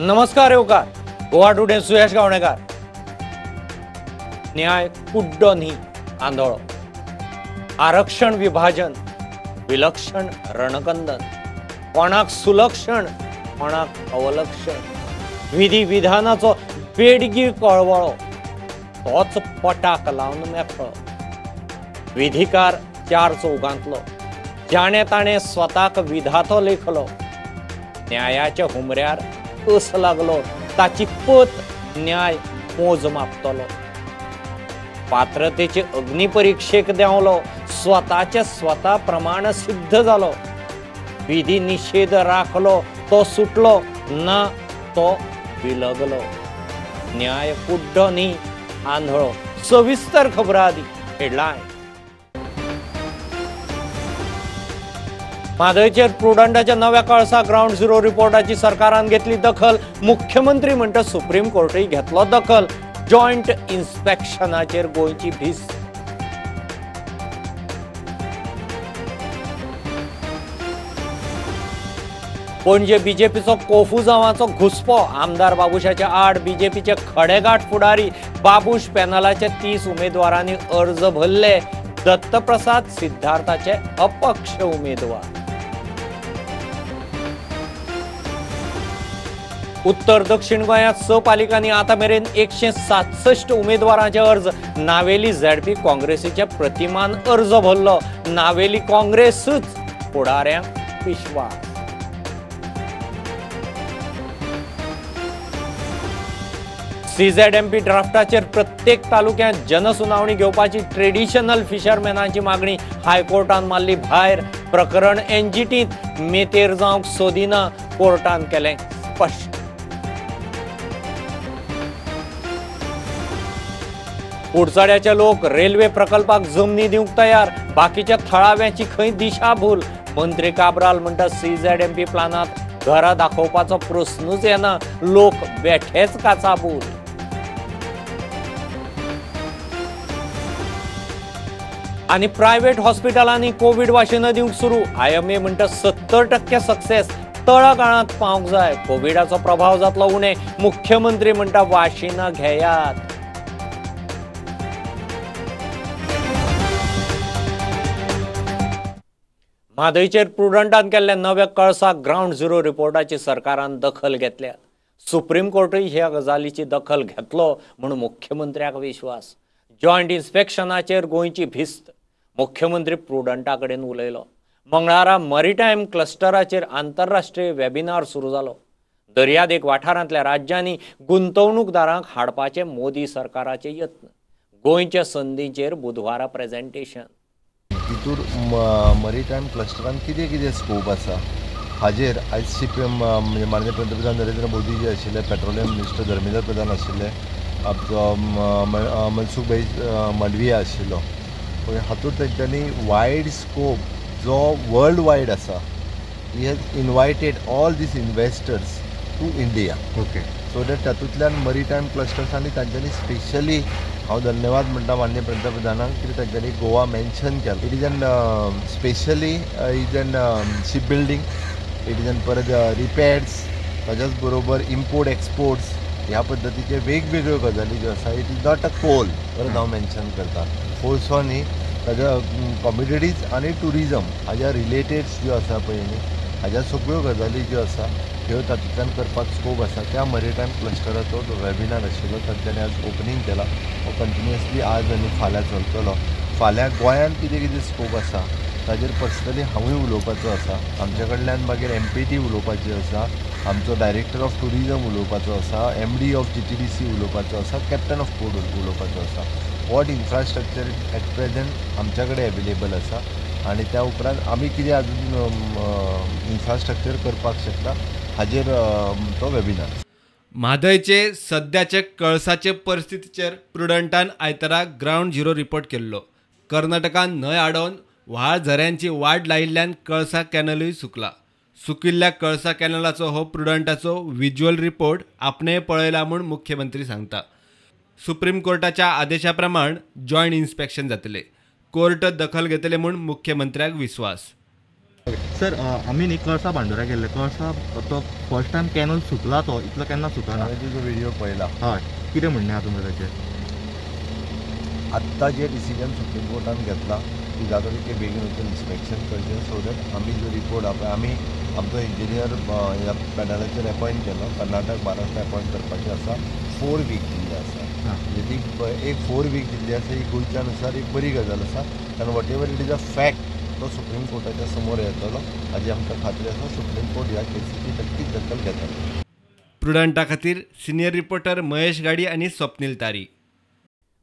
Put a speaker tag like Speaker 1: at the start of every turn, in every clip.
Speaker 1: नमस्कार येवकार गोवा टुडे सुयश गावणेकार। न्याय कुड्डो न्ही आंधळो, आरक्षण विभाजन विलक्षण रणकंदन, कोणाक सुलक्षण कोणाक अवलक्षण, विधी विधानाचो बेडगी कळवळो तोच पटाक लावन मेकळो, विधिकार चार चौगांतलो जाणे ताणे स्वताक विधातो लेखलो, न्यायाच्या हुमऱ्यार कस लागलो ताची पत न्याय मोज मापतलो, पात्रतेचे अग्निपरीक्षेक देंवलो स्वताचे स्वता प्रमाण सिद्ध जालो, विधी निषेध राखलो तो सुटलो ना तो विलगलो, न्याय कुड्डो न्ही आंधळो। सविस्तर खबर आदी हेडलायन। म्हादयचेर प्रुडंटाच्या नव्या कळसा ग्राउंड झिरो रिपोर्टाची सरकारान घेतली दखल। मुख्यमंत्री म्हणटा सुप्रीम कोर्टूय घेतलो दखल। जॉयंट इन्स्पेक्शनाचेर गोंयची भिस्त। पणजे बीजेपीचो कोफुजांवाचो घुसपो, आमदार बाबुशाच्या आड बीजेपीचे खडेगांठ फुडारी बाबूश पॅनलाचे 30 उमेदवारांनी अर्ज भरले। दत्तप्रसाद सिद्धार्थाचे अपक्ष उमेदवार। उत्तर दक्षिण गोंयांत 6 पालिकांनी आतां मेरेन 167 उमेदवारांचे अर्ज। नावेली झेडपी काँग्रेसीच्या प्रतिमान अर्ज भरलो। नावेली काँग्रेसूच फुडाऱ्यांक विश्वास। सीझेडएमपी ड्राफ्टाचेर प्रत्येक तालुक्यांत जनसुनावणी घेवपाची ट्रेडिशनल फिशरमॅनांची मागणी हायकोर्टान मारली भायर। प्रकरण एनजीटींत मेतेर जावंक सोदिना, कोर्टान केलें स्पश्ट। कुडचड्याचे लोक रेल्वे प्रकल्पाक जमनी दिवंक तयार, बाकीच्या थळाव्यांची खंय दिशाभूल। मंत्री काब्राल म्हणटा सीझेडएमपी प्लानांत घरां दाखोवपाचो प्रस्नूच येना, लोक बेठेच काचाबूल। आनी प्रायव्हेट हॉस्पिटलांनी कोवीड वाशिनां दिवंक सुरू। आयएमए म्हणटा 70% सक्सेस, तळागाळांत पावंक जाय, कोविडाचो प्रभाव जातलो उणें। मुख्यमंत्री म्हणटा वाशिनां घेयात। म्हादयचेर प्रुडंटान केल्ल्या नव्या कळसा ग्राउंड झिरो रिपोर्टाची सरकारान दखल घेतल्या। सुप्रीम कोर्टूय ह्या गजालीची दखल घेतलो म्हूण मुख्यमंत्र्याक विश्वास। जॉयंट इन्स्पेक्शनाचेर गोंयची भिस्त, मुख्यमंत्री प्रुडंटा कडेन उलयलो। मंगळारा मरिटायम क्लस्टराचेर आंतरराष्ट्रीय वेबिनार सुरू जालो। दर्यादेग वाठारांतल्या राज्यांनी गुंतवणूकदारांक हाडपाचे मोदी सरकाराचे यत्न। गोंयच्या संदीचेर बुधवारा प्रेझेंटेशन।
Speaker 2: तितूर मरिटायम क्लस्टरान कितें कितें स्कोप आसा हाजेर आयज सीपीएम म्हणजे माननीय पंतप्रधान नरेंद्र मोदी जे आशिल्ले, पेट्रोलियम मिनिस्टर धर्मेंद्र प्रधान आशिल्ले, आमचो मनसुख भाई मांडविया आशिल्लो, हातूंत तेंच्यांनी वायड स्कोप जो वर्ल्ड वायड आसा, he has invited all these investors to India. Okay, so that तातूंतल्यान मरिटायम क्लस्टर्स आनी तांच्यांनी स्पेशली हांव धन्यवाद म्हणटा माननीय पंतप्रधानांक कित्याक तांच्यांनी गोवा मेन्शन केला। It is an specially is an ship building, it is an परत रिपेर्स, ताच्याच बरोबर इम्पोर्ट एक्सपोर्ट्स ह्या पद्दतीचे वेगवेगळ्यो गजाली ज्यो आसा। It is not a coal, परत हांव मेन्शन करता कोळसो न्ही, ताज्या कॉमोडिटीज आनी ट्युरिजम हाज्या रिलेटेड ज्यो आसा पळय न्ही, हाज्या सगळ्यो गजाली ज्यो आसा ह्यो तातूंतल्यान करपाक स्कोप आसा। त्या मरिटायम क्लस्टराचो जो वेबिनार आशिल्लो तांच्यांनी आज ओपनींग केला, हो कंटिन्युअसली आज आनी फाल्यां चलतलो। फाल्यां गोंयांत कितें कितें स्कोप आसा ताजेर पर्सनली हांवूय उलोवपाचो आसा। आमच्या कडल्यान मागीर एमपीटी उलोवपाची आसा, आमचो डायरेक्टर ऑफ ट्युरिजम उलोवपाचो आसा, एमडी ऑफ जीटीडीसी उलोवपाचो आसा, कॅप्टन ऑफ पोर्ट उलोवपाचो आसा। What infrastructure at present आमच्या कडेन एवेलेबल आसा आनी त्या उपरांत आमी कितें अजून इन्फ्रास्ट्रक्चर करपाक शकता हाजेर तो वेबिनार।
Speaker 3: म्हादयचे सद्याचे कळसाचे परिस्थितीचेर प्रुडंटान आयतारा ग्राउंड झिरो रिपोर्ट केल्लो। कर्नाटकान न्हंय आडोवन व्हाळ झऱ्यांची वाड लायिल्ल्यान कळसा कॅनलूय सुकला। सुकिल्ल्या कळसा कॅनलाचो हो प्रुडंटाचो विज्युअल रिपोर्ट आपणें पळयला म्हूण मुख्यमंत्री सांगता। सुप्रीम कोर्टाच्या आदेशा प्रमाण जॉयंट इन्स्पेक्शन जातले, कोर्ट दखल घेतले म्हूण मुख्यमंत्र्याक विस्वास।
Speaker 4: सर, आमी न्ही कळसा भांडुरा गेल्ले, कळसा तो फर्स्ट टायम कॅनल सुकला, तो इतलो केन्ना सुकना.
Speaker 2: हांवें तुजो व्हिडिओ पळयला.
Speaker 4: हय, कितें म्हणणें आहा तुमचें ताचेर?
Speaker 2: आत्तां जे डिसिजन सुप्रीम कोर्टान घेतला ती जाता तितके बेगीन वचून इन्स्पेक्शन करचें, सो that आमी जो रिपोर्ट आहा, आमी आमचो इंजिनियर ह्या पॅनलाचेर एपॉयंट केलो, कर्नाटक महाराष्ट्र एपॉयंट करपाचें आसा. 4 वीक दिल्ली आसा, म्हणजे ती एक 4 वीक दिल्ली आसा, ही गोंयच्या नुसार एक बरी गजाल आसा. कारण whatever it is a fact तो सुप्रीम कोर्टाच्या समोर येतलो हाजी आमकां खात्री आसा. सुप्रीम कोर्ट ह्या केसीची नक्कीच दखल घेतलो.
Speaker 3: प्रुडंटा खातीर सिनियर रिपोर्टर महेश गाडी आनी स्वप्नील तारी.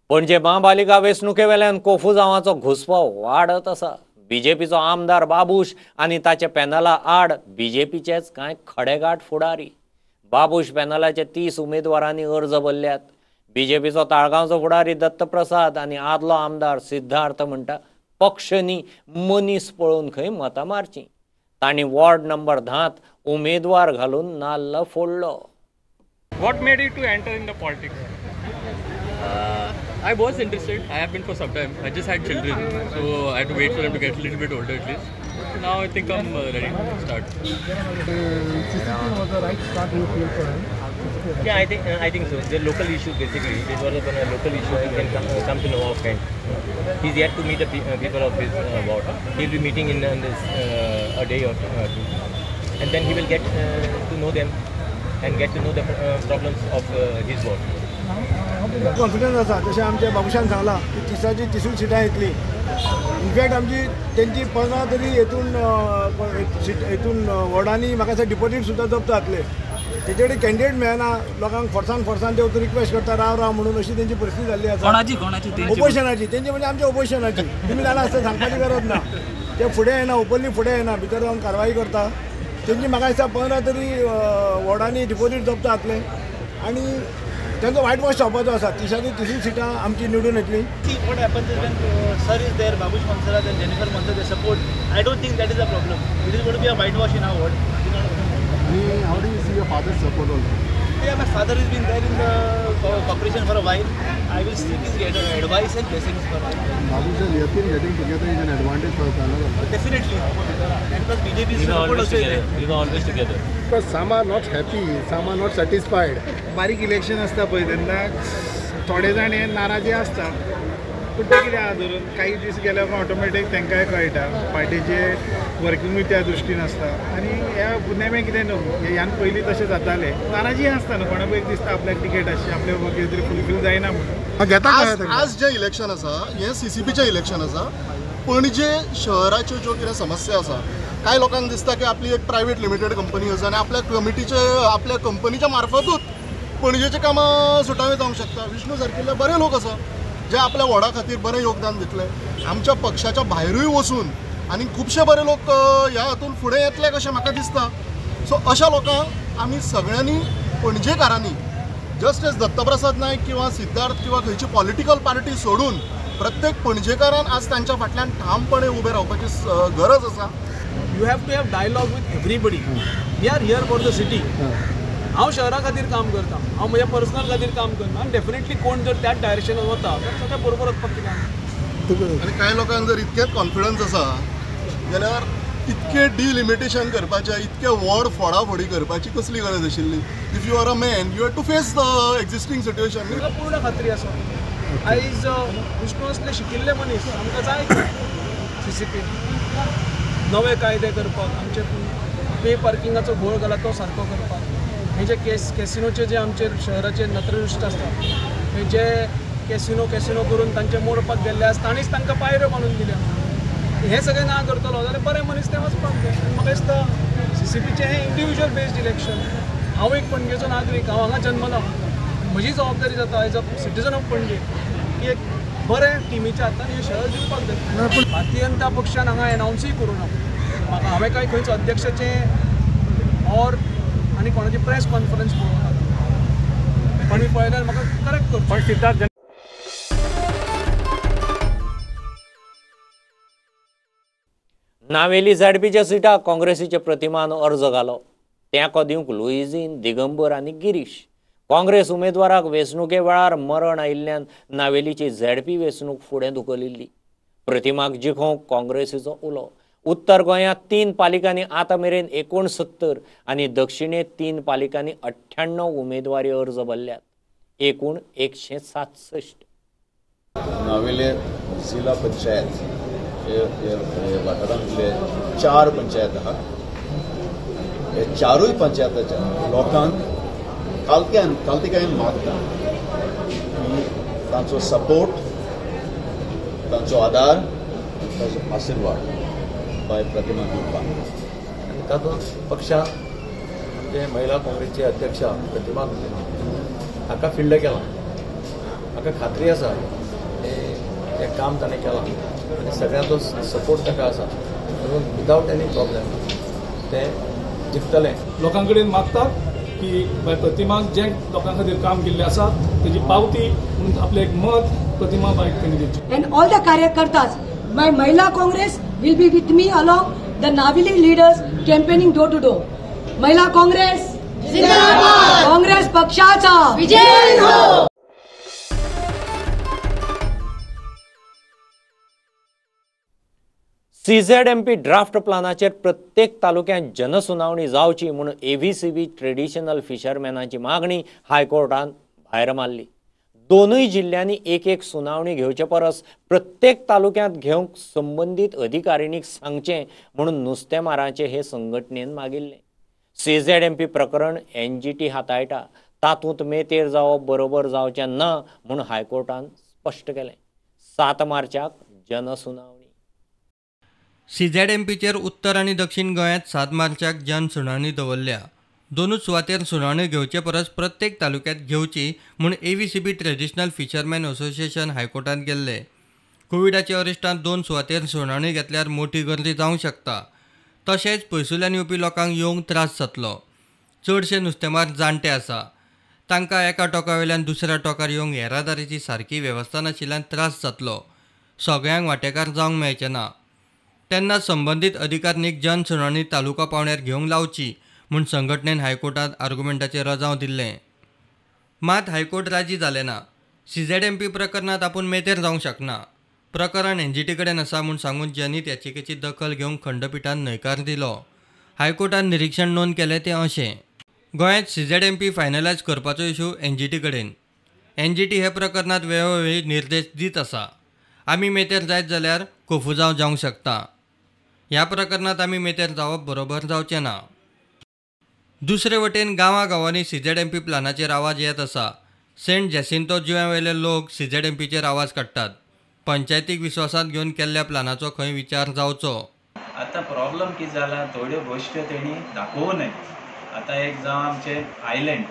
Speaker 1: पणजे महापालिका वेंचणुके वेल्यान कोफुजांवाचो घुसपाव वाडत आसा. बीजेपीचो आमदार बाबूश आनी ताच्या पॅनला आड बीजेपीचेच कांय खडेगांठ फुडारी. बाबूश पॅनलाचे 30 उमेदवारांनी अर्ज भरल्यात. बीजेपीचो ताळगांवचो फुडारी दत्तप्रसाद आनी आदलो आमदार सिद्धार्थ म्हणटा पक्ष न्ही मनीस पळोवन खंय मतां मारची. तांणी वॉर्ड नंबर 10 उमेदवार घालून नाल्ल फोडलो.
Speaker 5: What made you to enter in the politics?
Speaker 6: I was interested. I have been for some time. I just had children, so I had to wait for them to get a little bit older at least. Now I think I'm ready to start.
Speaker 7: CCP was the right start you feel for him?
Speaker 6: Yeah, I think so. The local issue basically. This was a local issue. He can come to know offhand. He's yet to meet the people of his ward. He'll be meeting in this a day or two, and then he will get to know them and get to know the problems of his ward.
Speaker 7: Confidence आसा, जशें आमच्या बाबूशान सांगलां की 30ची 30 सिटां येतली. In fact आमची तेंची 15 तरी हेतून हेतून वॉर्डांनी म्हाका दिसता डिपॉजीट सुद्दां जप्त जातले. तेजे कडेन कॅन्डिडेट मेळना, लोकांक फोर्सान फोर्सान ते वचून रिक्वेस्ट करता राव राव म्हणून, अशी तेंची परिस्थिती जाल्ली आसा. ओपोजिशनाची तेंची म्हणजे आमच्या ओपोजिशनाची, तुमी जाणा आसता, सांगपाची गरज ना. ते फुडें येना, ओपनली फुडें येना, भितर रावन कारवाई करता. तेंची म्हाका दिसता 15 तरी वॉर्डांनी डिपॉजीट जप्त जातलें आनी तांचो व्हायट वॉश जावपाचो आसा. 30ची 30 सिटां आमची निवडून येतली.
Speaker 8: What happens is when sir is there, Babush Monserrate and Jennifer Monserrate, they support. I don't think that is a problem. It is going to be a whitewash in our ward.
Speaker 7: How do you see your father's support also?
Speaker 8: Yeah, my father has been there in the corporation for a while. I will seek his advice and blessings for him.
Speaker 7: Babush and Yatin getting together is an advantage for the panel.
Speaker 8: Definitely. And plus BJP's support also is there.
Speaker 6: We were always together.
Speaker 7: Because some are not happy, some are not satisfied.
Speaker 9: बारीक election आसता पळय तेन्ना थोडे जाण हे नाराजी आसता, पूण ते कितें आहा धरून काही दीस गेल्या उपरांत ऑटोमॅटीक तांकांय कळटा पार्टीचे वर्किंगूय त्या दृश्टीन आसता. आनी ह्या नेमे कितें न्हू, ह्यान पयलीं तशें जातालें, नाराजी आसता न्हू, कोणाकूय एक दिसता आपल्याक टिकेट आसची, आपल्या कितें तरी फुलफील जायना म्हणून.
Speaker 10: आज जें इलेक्शन आसा हें सीसीपीचें इलेक्शन आसा. पणजे शहराच्यो ज्यो कितें समस्या आसा, कांय लोकांक दिसता की आपली एक प्रायवेट लिमिटेड कंपनी आसा आनी आपल्या कमिटीचे आपल्या कंपनीच्या मार्फतूच पणजेचें कामां सुटावें जावंक शकता. विष्णू सारकिल्ले बरे लोक आसा जे आपल्या वॉर्डा खातीर बरें योगदान दितले. आमच्या पक्षाच्या भायरूय वचून आनी खुबशे बरे लोक ह्या हातून फुडें येतले कशें म्हाका दिसता. सो अशा लोकांक आमी सगळ्यांनी पणजेकारांनी जस्ट एज दत्तप्रसाद नायक किंवा सिद्धार्थ किंवा खंयची पॉलिटिकल पार्टी सोडून प्रत्येक पणजेकारान आज तांच्या फाटल्यान ठामपणे उबें रावपाची गरज आसा.
Speaker 11: You have to have dialogue with everybody. We are here for the city. हांव शहरा खातीर काम करता, हांव म्हज्या पर्सनल खातीर काम करना. आनी डेफिनेटली कोण जर त्याच डायरेक्शनान वता तर ताच्या बरोबर वचपाक कितें.
Speaker 10: आनी कांय लोकांक जर इतकेंच कॉन्फिडन्स आसा जाल्यार इतके डिलिमिटेशन करपाचें, इतके वॉर्ड फोडाफोडी करपाची कसली गरज आशिल्ली? If you are a man you have to face the existing situation.
Speaker 11: म्हाका पूर्ण खात्री आसा आयज विष्णू असले शिकिल्ले मनीस आमकां जाय सीसीपी नवे कायदे करपाक, आमचे पे पार्किंगाचो घोळ घाला तो सारको करपाक, हे जे कॅसिनोचे जे आमचे शहराचे नत्रदृश्ट आसता हे जे कॅसिनो कॅसिनो करून तांचे मोडपाक गेल्ले आसा ताणीच तांकां पायऱ्यो बांदून दिल्या. हे सगळें ना करतलो जाल्यार बरें मनीस ते वचपाक जाय. आनी म्हाका दिसता सीसीपीचें हें इंडिविज्युअल बेस्ड इलेक्शन. हांव एक पणजेचो नागरीक, हांव हांगा जन्मला, म्हजी जबाबदारी जाता as a citizen of Panaji की एक बरें टिमीच्या हातान हें शहर दिवपाक जाय. भारतीय जनता पक्षान हांगा एनावन्सूय करूं ना. म्हाका हांवें कांय खंयच अध्यक्षाचें ऑर आनी कोणाची प्रेस कॉन्फरन्स पळोवंक ना. कोणी पळयल्यार म्हाका करेक्ट करचें.
Speaker 5: पण सिद्धार्थ
Speaker 1: नावेली झेडपीच्या सिटाक काँग्रेसीच्या प्रतिमान अर्ज घालो. तेंको दिवंक लुईझीन, दिगंबर आनी गिरीश. काँग्रेस उमेदवाराक वेंचणुके वेळार मरण आयिल्ल्यान नावेलीची झेडपी वेंचणूक फुडें धुकलिल्ली. प्रतिमाक जिखोवंक काँग्रेसीचो उलो. उत्तर गोंयांत 3 पालिकांनी आतां मेरेन 69 आनी दक्षिणेंत 3 पालिकांनी 98 उमेदवारी अर्ज भरल्यात, एकूण 167।
Speaker 12: नावेले जिल्हा पंचायत वाठारांतले 4 पंचायत आहात। हे 4 पंचायताच्या लोकांक कालतिकायेन मागता की तांचो सपोर्ट, तांचो आदार, तांचो आशिर्वाद बाय प्रतिमा दिवपाक।
Speaker 13: तातूंत पक्षान आमचे महिला काँग्रेसचे अध्यक्ष प्रतिमा हाका फिल्ड केलां। म्हाका खात्री आसा हें काम ताणें केलां आनी सगळ्यांचो सपोर्ट ताका आसा, म्हणून विदावट एनी प्रॉब्लेम तें जिखतलें।
Speaker 14: लोकां कडेन मागतात की बाय प्रतिमाक जें लोकां खातीर काम केल्लें आसा तेजी पावती म्हणून आपलें एक मत प्रतिमा बायक तेणी दिवचें।
Speaker 15: And all the कार्यकर्तास, my Mahila Congress will be with me along the Navelim leaders campaigning door to door. Mahila Congress जिंदाबाद, काँग्रेस पक्षाचा विजय हो।
Speaker 1: सीझेडएमपी ड्राफ्ट प्लानाचेर प्रत्येक तालुक्यांत जनसुनावणी जावची म्हूण एव्हीसीबी ट्रेडिशनल फिशरमॅनाची मागणी हायकोर्टान भायर मारली। दोनूय जिल्ल्यांनी एक एक सुनावणी घेवचे परस प्रत्येक तालुक्यांत घेवंक संबंदीत अधिकारिणीक सांगचें म्हणून नुस्तेमारांचे हे संघटनेन मागिल्लें। सीझेडएमपी प्रकरण एनजीटी हाताळटा, तातूंत मेतेर जावप बरोबर जावचें ना म्हूण हायकोर्टान स्पश्ट केलें। 7 मार्चाक जनसुनावणी।
Speaker 16: सीझेडएमपीचेर उत्तर आनी दक्षिण गोंयांत 7 मार्चाक जनसुनावणी दवरल्या। दोनूच सुवातेर सुनावणी घेवचे परस प्रत्येक तालुक्यांत घेवची म्हूण एव्हीसीबी ट्रेडिशनल फिशरमॅन असोसिएशन हायकोर्टांत गेल्ले। कोविडाच्या अरिश्टांत 2 सुवातेर सुनावणी घेतल्यार मोठी गर्दी जावंक शकता, तशेंच पयसुल्ल्यान येवपी लोकांक येवंक त्रास जातलो। चडशे नुस्तेमार जाणटे आसा, तांकां एका टोका वयल्यान दुसऱ्या टोकार येवंक येरादारीची सारकी वेवस्था नाशिल्ल्यान त्रास जातलो। सगळ्यांक वांटेकार जावंक मेळचें ना, तेन्ना संबंदीत अधिकाऱ्यांक जनसुनावणी तालुका पावंड्यार घेवंक लावची म्हूण संघटनेन हायकोर्टांत आर्ग्युमेंटाचेर रजांव दिल्लें। मात हायकोर्ट राजी जालें ना। सीझेडएमपी प्रकरणांत आपूण मेतेर जावंक शकना, प्रकरण एनजीटी कडेन आसा म्हूण सांगून जनहीत याचिकेची दखल घेवंक खंडपिठान न्हयकार दिलो। हायकोर्टान निरीक्षण नोंद केलें तें अशें: गोंयांत सीझेडएमपी फायनलायज करपाचो इशू एनजीटी कडेन। एनजीटी हे प्रकरणांत वेळोवेळी निर्देश दीत आसा। आमी मेतेर जायत जाल्यार कोफुजांव जावंक शकता। ह्या प्रकरणांत आमी मेतेर जावप बरोबर जावचें ना। दुसरे वटेन गांवागांवांनी सीझेडएमपी प्लानाचेर आवाज येत आसा। सेंट जेसिंतो जुंव्या वयले लोक सीझेडएमपीचेर आवाज काडटात। पंचायतीक विस्वासांत घेवन केल्ल्या प्लानाचो खंय विचार जावचो।
Speaker 17: आतां प्रॉब्लम कितें जाला, थोड्यो गोश्ट्यो तेणी दाखोवं न्हय। आतां एक जावं आमचें आयलँड,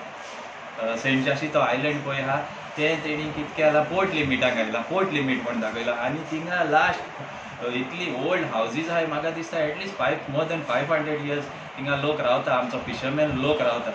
Speaker 17: सेंट जासिंतो आयलँड पळय आहा, ते तेणी कितें केलां, पोर्ट लिमिटाक घातलां, पोर्ट लिमीट म्हूण दाखयलां आनी थिंगा लास्ट इतली ओल्ड हावजीज आहाय, म्हाका दिसता एटलिस्ट मोर दॅन 500 इयर्स थिंगा लोक रावता, आमचो फिशरमॅन लोक रावता।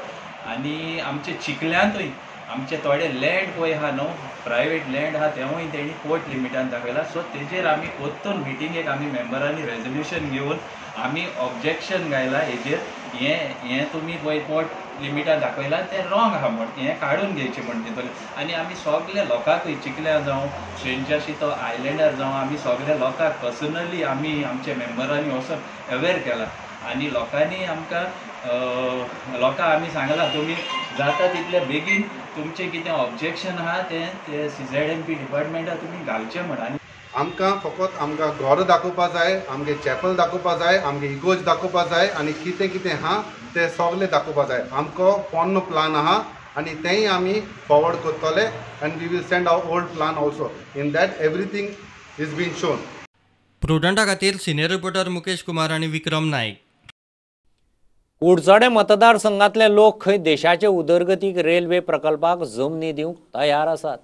Speaker 17: आनी आमचे चिखल्यांतूय आमचे थोडे लँड पळय आहा न्हू, प्रायवेट लँड आहा, तेवूय तेणी पोर्ट लिमिटान दाखयला। सो तेजेर आमी परतून मिटिंगेक आमी मेंबरांनी रेजोल्युशन घेवन आमी ऑब्जेक्शन घायला हेजेर, हें तुमी पळय पोर्ट लिमिटान दाखयला तें रॉंग आहा म्हण, हें काडून घेवचें म्हण तितूंतलें। आनी आमी सगल्या लोकांकूय, चिखल्या जावं सेंट जासिंतो आयलँडार जावं, आमी सगल्या लोकांक पर्सनली आमी आमच्या मेंबरांनी वचून अवेर केला आनी लोकांनी आमकां लोकांक आमी सांगलां तुमी जाता तितले बेगीन तुमचें कितें ऑब्जेक्शन आहा तें सीझेडएमपी डिपार्टमेंटाक तुमी घालचें म्हण। आनी
Speaker 18: आमकां फकत आमकां घर दाखोवपा जाय, आमगे चॅपल दाखोवपा जाय, आमगे इगोर्ज दाखोवपा जाय आनी कितें कितें आहा तें सगळें दाखोवपा जाय। आमकां पोन्नो प्लान आहा आनी तेंय आमी फॉरवर्ड करतले and we will send our old plan also. In that everything is been shown.
Speaker 16: प्रुडंटा खातीर सिनियर रिपोर्टर मुकेश कुमार आनी विक्रम नायक।
Speaker 1: कुडचडें मतदारसंघातले लोक खंय देशाचे उदरगतीक रेल्वे प्रकल्पाक जमनी दिवंक तयार आसात,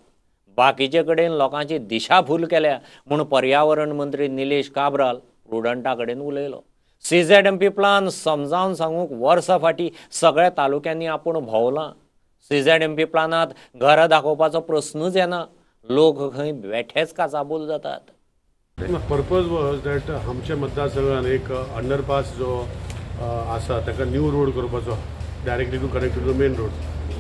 Speaker 1: बाकीचे कडेन लोकांची दिशाभूल केल्या म्हूण पर्यावरण मंत्री निलेश काब्राल प्रुडंटा कडेन उलयलो। सीझेडएमपी प्लान समजावन सांगूंक वर्सां फाटीं सगळ्या तालुक्यांनी आपूण भोंवलां। सीझेडएमपी प्लानांत घरां दाखोवपाचो प्रस्नूच येना, लोक खंय बेठेच काचाबूल जातात।
Speaker 19: पर्पज वॉज that आमच्या मतदारसंघान एक अंडरपास जो आसा ताका न्यू रोड करपाचो, directly to connect to main road.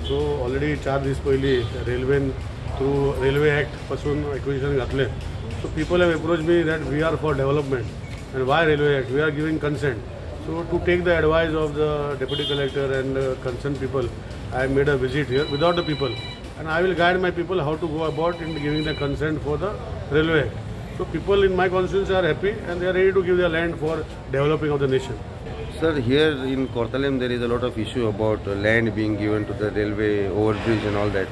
Speaker 19: So already 4 दीस पयलीं रेल्वेन थ्रू रेल्वे एक्ट पासून एक्विजिशन घातलें. So people have approach me that we are for development. And why Railway Act? We are giving consent. So to take the advice of the deputy collector and concerned people, I made a visit here without the people, and I will guide my people how to go about in giving the consent for the Railway Act. So people in my constituency are happy and they are ready to give their land for developing of the nation.
Speaker 20: Sir, here in Cortalim there is a lot of issue about land being given to the railway overbridge and all that.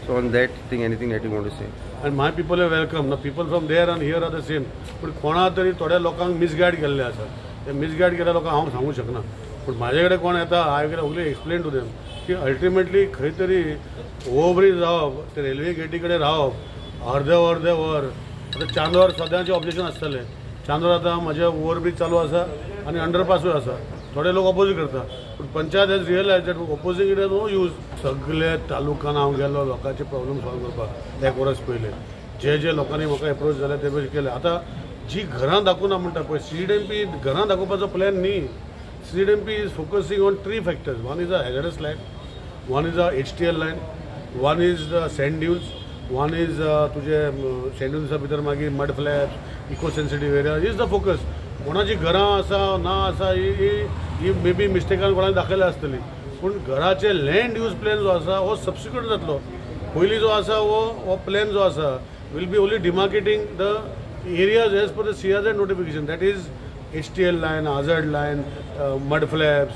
Speaker 20: So on that thing, anything that you want to say?
Speaker 19: And my people are welcome. The people from there and here are the same. पण कोणा तरी थोड्या लोकांक misguide केल्ले आसा, ते misguide केल्ल्या लोकांक हांव सांगूंक शकना, पूण म्हाजे कडेन कोण येता I can only explain to them की अल्टिमेटली खंय तरी ओवरब्रीज रावप, ते रेल्वे गेटी कडेन रावप अर्दे अर्दे वर, आतां चांदोर सदांचें ऑब्जेक्शन आसतलें. चांदोर आतां म्हजें ओवरब्रीज चालू आसा आनी अंडरपासूय आसा, थोडे लोक ऑपोज करता, पूण panchayat has realise that opposing it has no use. सगळे तालुक्यान हांव गेलो लोकांचे प्रॉब्लम सॉल्व करपाक. एक वर्स पयलें जे जे लोकांनी म्हाका एप्रोच जाले ते भशेन केले. आतां जी घरां दाखोवना म्हणटा पळय, CDMP घरां दाखोवपाचो प्लॅन न्ही. CDMP is focusing on 3 factors. One is a hazardous line, one is a HTL line, one is the sand dunes, one is तुजे सँड ड्युन्सा भितर मागीर mud flaps, eco sensitive area is the focus. कोणाची घरां आसा ना आसा ही may be मिस्टेकान कोणाक दाखयल्या आसतली, पूण घराचे लँड यूज प्लॅन जो आसा हो सबसिक्वंट जातलो. पयलीं जो आसा हो प्लॅन जो आसा will be only demarcating the areas as per the CRZ notification, that is HTL line, hazard line, mud flaps,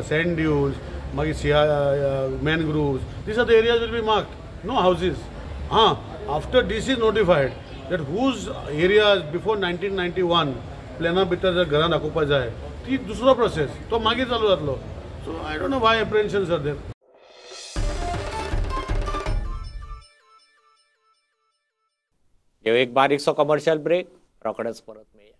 Speaker 19: sand dunes, मागीर CR mangroves. These are the areas will be marked, no houses. हां, after this is notified that whose areas before 1991 प्लॅना भितर जर घरां दाखोवपा जाय ती दुसरो process तो मागीर चालू जातलो. So I don't know why apprehensions are there.
Speaker 1: एक बारीकसो कमर्शियल ब्रेक, रोखडेच परत मेळया.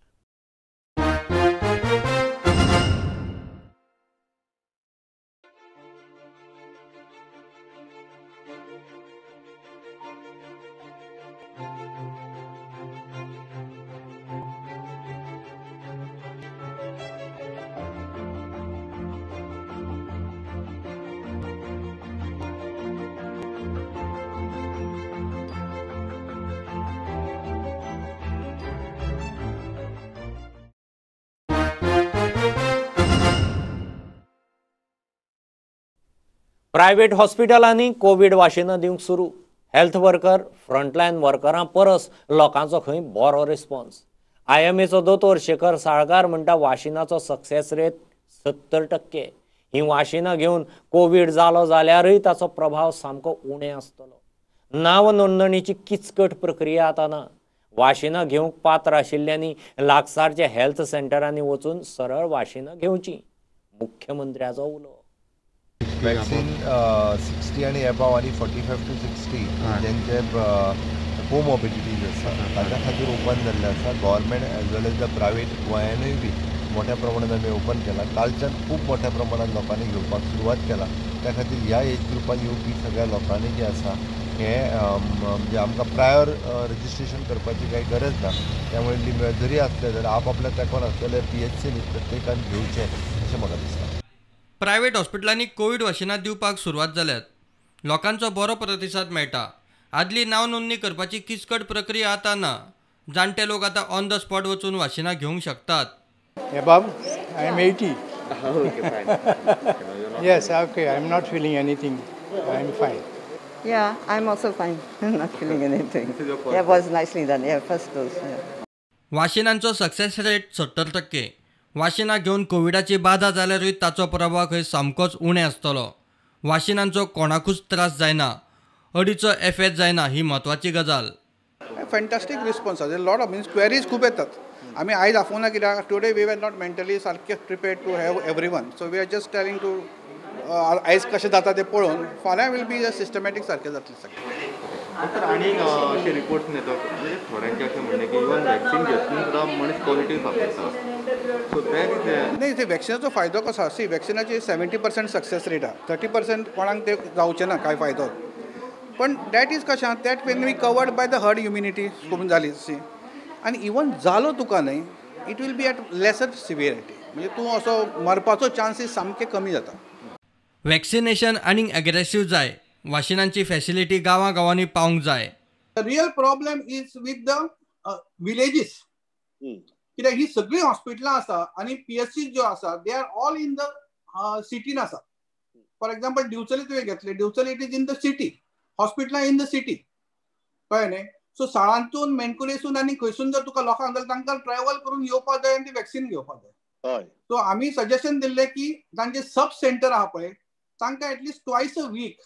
Speaker 1: प्रायव्हेट हॉस्पिटलांनी कोवीड वाशिनां दिवंक सुरू. हेल्थ वर्कर, फ्रंटलायन वर्करां परस लोकांचो खंय बरो रिस्पॉन्स. IMAचो दोतोर शेखर साळकार म्हणटा वाशिनाचो सक्सेस रेट 70%. ही वाशिनां घेवन कोवीड जालो जाल्यारय ताचो प्रभाव सामको उणें आसतलो. नांव नोंदणीची किचकट प्रक्रिया आतां ना. वाशिनां घेवंक पात्र आशिल्ल्यांनी लागसारच्या हेल्थ सेंटरांनी वचून सरळ वाशिनां घेवची, मुख्यमंत्र्याचो उलो.
Speaker 2: वॅक्सीन 60 आनी एबाव आनी 45 to 60 जेंचे कोमॉर्बिडिटीज आसा ताच्या खातीर ओपन जाल्लें आसा. Government as well as the private गोंयानूय बी मोठ्या प्रमाणात आमी ओपन केला. कालच्यान खूब मोठ्या प्रमाणात लोकांनी घेवपाक सुरवात केला. त्या खातीर ह्या एज ग्रुपान येवपी सगळ्या लोकांनी जें आसा हें म्हणजे आमकां प्रायर रजिस्ट्रेशन करपाची कांय गरज ना. त्यामुळे जरी आसलें जाल्यार आप आपल्या तेंकोन आसलेले PHC प्रत्येकान घेवचें अशें म्हाका दिसता.
Speaker 16: प्रायव्हेट हॉस्पिटलांनी कोवीड वाशिनां दिवपाक सुरवात जाल्यात. लोकांचो बरो प्रतिसाद मेळटा. आदली नांव नोंदणी करपाची किचकट प्रक्रिया आतां ना. जाणटे लोक आतां ऑन the spot वचून वाशिनां घेवंक शकतात.
Speaker 21: Above, I am 80.
Speaker 20: Okay, fine.
Speaker 21: Yes, okay, I am not feeling anything. I am fine.
Speaker 22: Yeah, I am also fine. Not feeling anything. Yeah, was nicely done. Yeah, first dose.
Speaker 16: वाशिनांचो success rate 70%. वाशिनां घेवन कोविडाची बाधा जाल्यारूय ताचो प्रभाव खंय सामकोच उणें आसतलो. वाशिनांचो कोणाकूच त्रास जायना, अडीचो एफेक्ट जायना, ही म्हत्वाची गजाल.
Speaker 23: फॅन्टास्टीक रिस्पॉन्स आसा. लॉट ऑफ मिन्स क्वेरीज खूब येतात. आमी आयज आफोवना कित्याक today we were not mentally सारके prepared to have every one. So we are just telling to आयज कशें जाता तें पळोवन फाल्यां will be systematic सारकें जातलें सगळें.
Speaker 4: डॉक्टर, आनी अशे रिपोर्ट्स येता म्हणजे थोड्यांचें अशें म्हणणें की इवन वॅक्सिन घेतून सुद्दां मनीस पॉझिटीव सापडटा. सो
Speaker 23: नाही, ते वॅक्सिनाचो फायदो कसो आसा, सी वॅक्सिनाची 70% सक्सेस रेट आसा, 30% कोणाक ते जावचें ना कांय फायदो. पण that is कशें आहा, that when be covered by the herd immunity करून जाली सी. आनी इवन जालो तुका न्हय, it will be at lesser severity, म्हणजे तूं असो मरपाचो चान्सीस सामके कमी जाता.
Speaker 16: वॅक्सिनेशन आनीक एग्रेसीव जाय. वाशिनांची फॅसिलिटी गांवां गांवांनी पावंक जाय.
Speaker 23: The real problem is with the villages. कित्याक ही सगळीं हॉस्पिटलां आसा आनी पीएचसी ज्यो आसा they are all in the सिटीन आसा. फॉर एग्जाम्पल दिवचले तुवें घेतले, Divchal it is in the city, हॉस्पिटलां इन the city, कळ्ळें न्ही. सो साळांतून मेणकुरेसून आनी खंयसून जर तुका लोकांक जाल्यार तांकां ट्रॅवल करून येवपाक जाय आनी ती वॅक्सिन घेवपाक जाय. सो आमी सजेशन दिल्लें की तांचे सब सेंटर आहा पळय तांकां एटलिस्ट ट्वायस अ वीक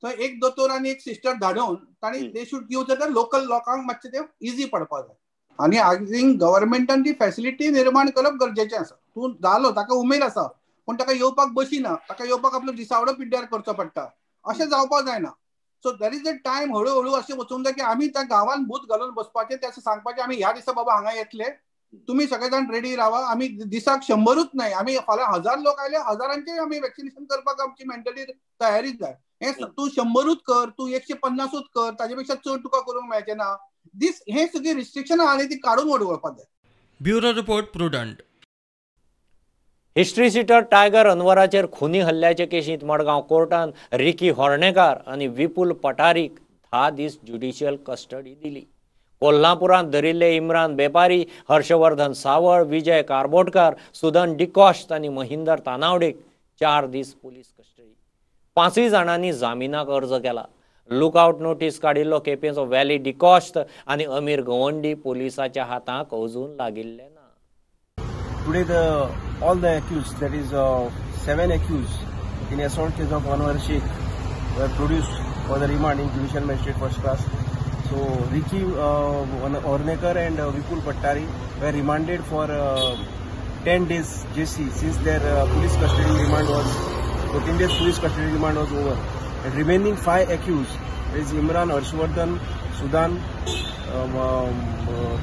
Speaker 23: थंय एक दोतोर आनी एक सिस्टर धाडून तांणी they should give जाल्यार लोकल लोकांक मातशें तें इजी पडपाक जाय. आनी I think गव्हर्मेंटान ती फॅसिलिटी निर्माण करप गरजेचें आसा. तूं जालो ताका उमेद आसा पूण ताका येवपाक बशी ना, ताका येवपाक आपलो दिसावडो पिड्ड्यार करचो पडटा, अशें जावपाक जायना. So there is a time हळूहळू अशें वचूंक जाय की आमी त्या गांवान बूथ घालून बसपाचें, तें सांगपाचें आमी ह्या दिसा बाबा हांगा येतले, तुमी सगळे जाण रेडी रावा. आमी दिसाक 100 न्हय, आमी फाल्यां 1000 लोक आयले 1000 आमी वॅक्सिनेशन करपाक आमची मेंटली तयारी जाय. हें तूं 100 कर, तूं 150 कर, ताजे पेक्षा चड तुका करूंक मेळचें ना. दीस हे सगळी रिस्ट्रिक्शनां आनी ती काडून उडोवपाक जाय.
Speaker 16: Bureau report, Prudent.
Speaker 1: History sheeter Tiger अनवराचेर खुनी हल्ल्याचे केशींत मडगांव कोर्टान रिकी होर्णेकार आनी विपुल पटारीक 10 दीस ज्युडिशियल कस्टडी दिली. कोल्हापुरांत धरिल्ले इम्रान बेपारी, हर्षवर्धन सावळ, विजय कारबोटकार, सुदन डिकॉश्त आनी महिंदर तानावडेक 4 दीस पुलीस कस्टडी. 5 जाणांनी जामिनाक अर्ज केला. लुकआउट नोटीस काडिल्लो केपेंचो वॅली डिकॉश्त आनी अमीर गवंडी पोलिसाच्या हाताक अजून लागिल्ले ना.
Speaker 3: Today all the accused, that is 7 accused in assault case of Anwar Sheikh were produced for the remand in Judicial Magistrate First Class. So Ricky Ornekar and Vipul Pattari were remanded for 10 days JC since their police custody remand was 14 days police custody remand was over. And remaining 5 accused is Imran, Harshvardhan, Sudan,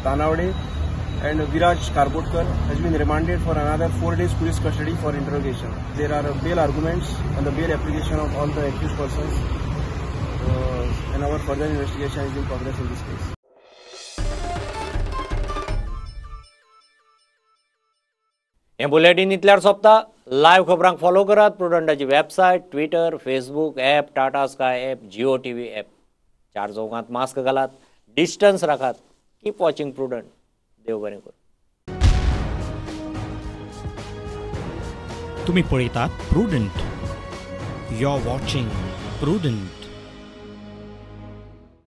Speaker 3: Tanavade and Viraj Karbotkar has been remanded for another 4 days police custody for interrogation. There are bail arguments on the bail application of all the accused persons and our further investigation is in progress in this case.
Speaker 1: हे bulletin इतल्यार सोंपता. Live खबरांक follow करात प्रुडंटाची website, Twitter, Facebook app, Tata Sky app, Jio TV app. 4 चौकांत mask घालात, distance राखात. Keep watching Prudent. देव बरें करूं.
Speaker 6: तुम्ही पळयतात Prudent. You are watching Prudent.